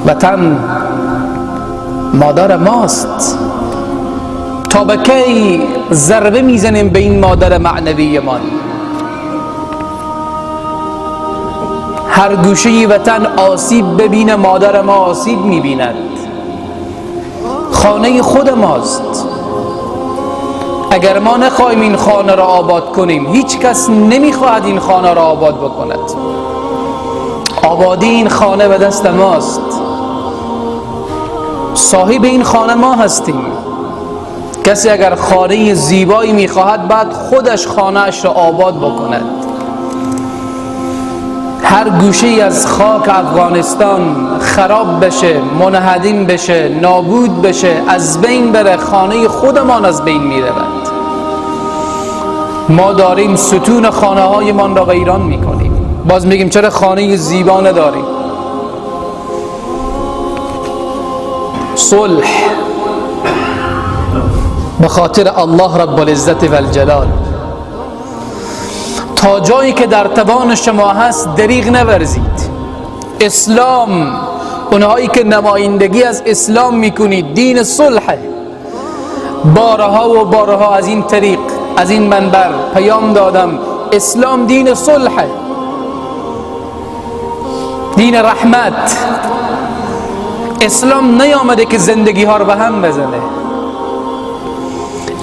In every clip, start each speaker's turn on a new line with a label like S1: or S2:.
S1: وطن مادر ماست. تا به کی ضربه میزنیم به این مادر معنوی ما؟ هر گوشه وطن آسیب ببینه، مادر ما آسیب میبیند. خانه خود ماست. اگر ما نخواهیم این خانه را آباد کنیم، هیچ کس نمیخواهد این خانه را آباد بکند. آبادی این خانه به دست ماست. صاحب این خانه ما هستیم. کسی اگر خانه زیبایی میخواهد، بعد خودش خانه اش را آباد بکند. هر گوشه از خاک افغانستان خراب بشه، منهدم بشه، نابود بشه، از بین بره، خانه خودمان از بین میرود. ما داریم ستون خانه های من را ویران میکنیم. باز میگیم چرا خانه زیبا نداریم؟ صلح به خاطر الله رب العزت و الجلال. تا جایی که در توان شما هست دریغ نورزید. اسلام، اونهایی که نمایندگی از اسلام میکنید، دین صلحه. بارها و بارها از این طریق، از این منبر پیام دادم، اسلام دین صلحه، دین رحمت. اسلام نیامده که زندگی ها رو به هم بزنه.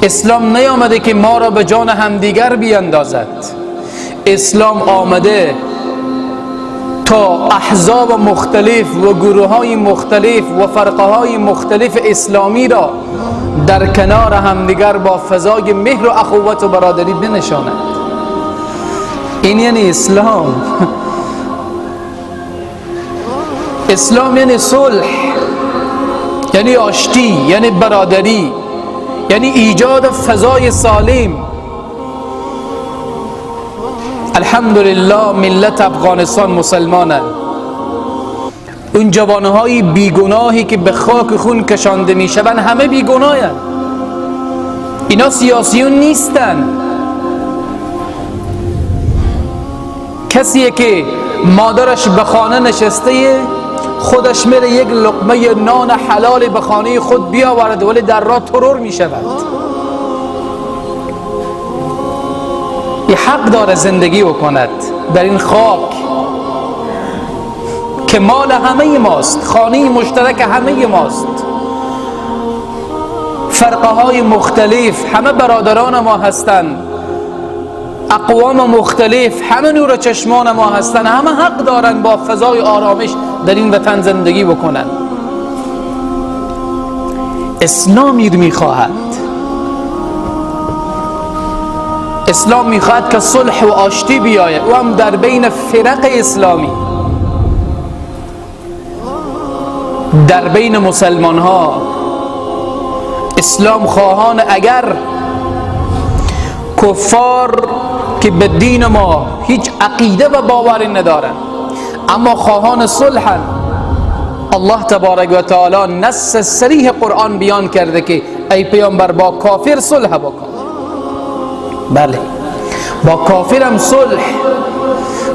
S1: اسلام نیامده که ما را به جان همدیگر بیاندازد. اسلام آمده تا احزاب مختلف و گروه های مختلف و فرقه های مختلف اسلامی را در کنار همدیگر با فضای مهر و اخوت و برادری بنشاند. این یعنی اسلام. اسلام یعنی صلح، یعنی آشتی، یعنی برادری، یعنی ایجاد فضای سالم. الحمدلله ملت افغانستان مسلمانند. اون جوانهای بیگناهی که به خاک خون کشانده میشوند همه بیگناهند. اینا سیاسیون نیستن. کسیه که مادرش به خانه نشسته، خودش میره یک لقمه نان حلال به خانه خود بیاورد، ولی در راه ترور میشود. یه حق داره زندگی بکند در این خاک که مال همه ماست، خانه مشترک همه ماست. فرقه های مختلف همه برادران ما هستند، اقوام مختلف همه نور چشمان ما هستند، همه حق دارند با فضای آرامش در این وطن زندگی بکنند. اسلام میخواهد، اسلام میخواهد که صلح و آشتی بیاید، او هم در بین فرق اسلامی، در بین مسلمان ها. اسلام خواهان اگر کفار که به دین ما هیچ عقیده و باوری ندارن اما خواهان صلحن، الله تبارک و تعالی نص صریح قرآن بیان کرده که ای پیامبر با کافر صلح بکن. بله، با کافرم صلح.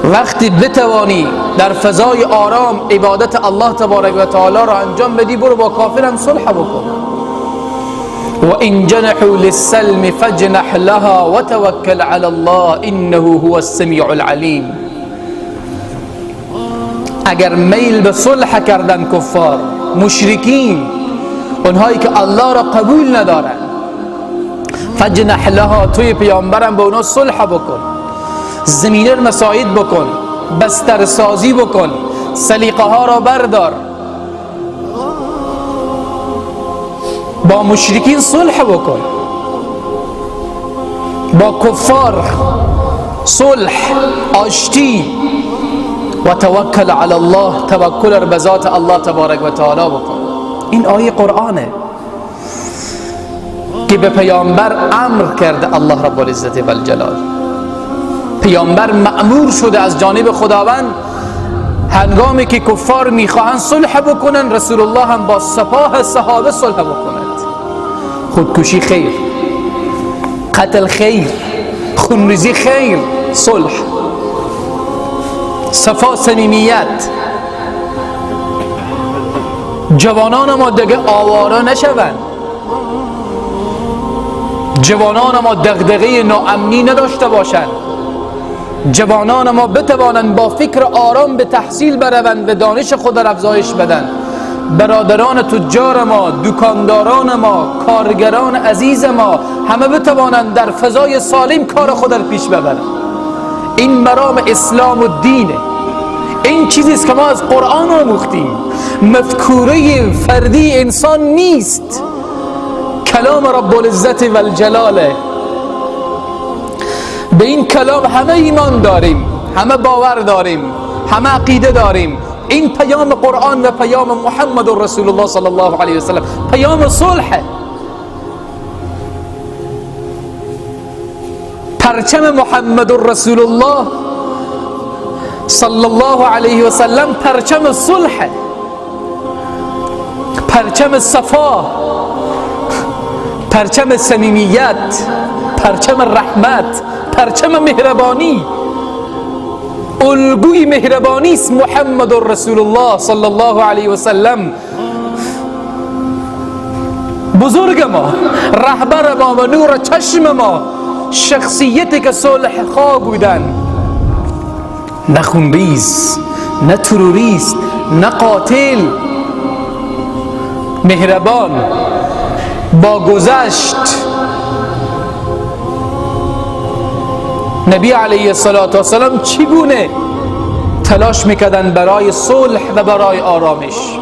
S1: وقتی بتوانی در فضای آرام عبادت الله تبارک و تعالی را انجام بدی، برو با کافرم صلح بکن. و ان جنحوا للسلم فاجنح لها وتوکل علی الله انه هو السمیع العلیم. اگر میل به صلح کردن کفار، مشرکین، اونهایی که الله را قبول ندارن، فاجنح لها، توی پیامبرم به اونا صلح بکن، زمینه را مساعد بکن، بستر سازی بکن، سلیقه ها را بردار، با مشرکین صلح بکن، با کفار صلح، آشتی. و توکل علی الله، توکل به ذات الله تبارک و تعالی بکن. این آیه قرآنه که به پیامبر امر کرده الله رب العزت و الجلال. پیامبر مأمور شده از جانب خداوند هنگامی که کفار میخواهند صلح بکنن، رسول الله هم با سپاه صحابه صلح بکند. خودکشی خیر، قتل خیر، خونریزی خیر، صلح، صفا، صمیمیت. جوانان ما دیگه آواره نشوند، جوانان ما دغدغه ناامنی نداشته باشند، جوانان ما بتوانند با فکر آرام به تحصیل بروند و دانش خود را افزایش بدن. برادران تجار ما، دکانداران ما، کارگران عزیز ما همه بتوانند در فضای سالم کار خود را پیش ببرند. این مرام اسلام و دینه، این چیزی است که ما از قرآن آموختیم. مفکوره فردی انسان نیست، کلام رب العزت و الجلاله. به این کلام همه ایمان داریم، همه باور داریم، همه عقیده داریم. این پیام قرآن و پیام محمد رسول الله صلی الله علیه وسلم پیام صلح. پرچم محمد رسول الله صلی الله علیه وسلم پرچم صلح، پرچم صفا، پرچم صمیمیت، پرچم رحمت، پرچم مهربانی. الگوی مهربانی است محمد رسول الله صلی الله علیه وسلم. بزرگ ما، رهبر ما و نور چشم ما، شخصیتی که صلح خواه بودن، نه خونریز، نه تروریست، نه قاتل، مهربان. با گذشت نبی علیه الصلاة والسلام چگونه تلاش میکردن برای صلح و برای آرامش.